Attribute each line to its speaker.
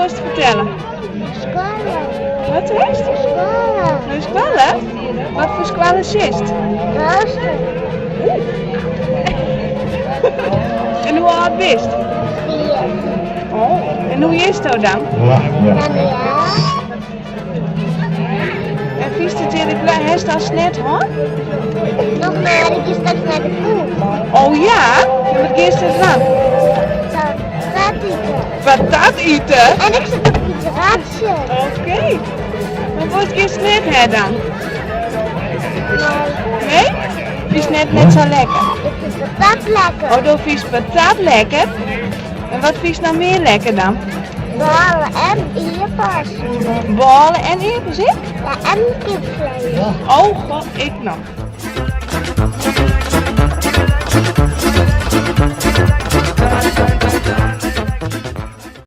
Speaker 1: wolst fertelle?
Speaker 2: Skoalle.
Speaker 1: Wat is?
Speaker 2: Skoalle.
Speaker 1: Nei skoalle? Wat foar skoalle sitst?
Speaker 2: Rooster.
Speaker 1: En hoe âld bist?
Speaker 2: 4.
Speaker 1: Oh. En hoe hjitsto dan?
Speaker 2: Danielle.
Speaker 1: En fynst it hjir ek leuk? Hast al snert hân?
Speaker 2: Noch net, ik gean straks nei de kroech.
Speaker 1: Oh ja? En wat giest der dwaan?
Speaker 2: Patat ite.
Speaker 1: Patat ite?
Speaker 2: En ik sit op it ratsje.
Speaker 1: Oké. Maar wolst gjin snert ha dan? Nee? Fynst snert net sa lekker?
Speaker 2: Ik fyn patat lekker.
Speaker 1: Oh, do fynst patat lekker? En wat fynst noch mear lekker dan?
Speaker 2: Bôle en ierdappels.
Speaker 1: Bôle en ierdappels ek?
Speaker 2: Ja, en kipfleis.
Speaker 1: Oh god, ek noch.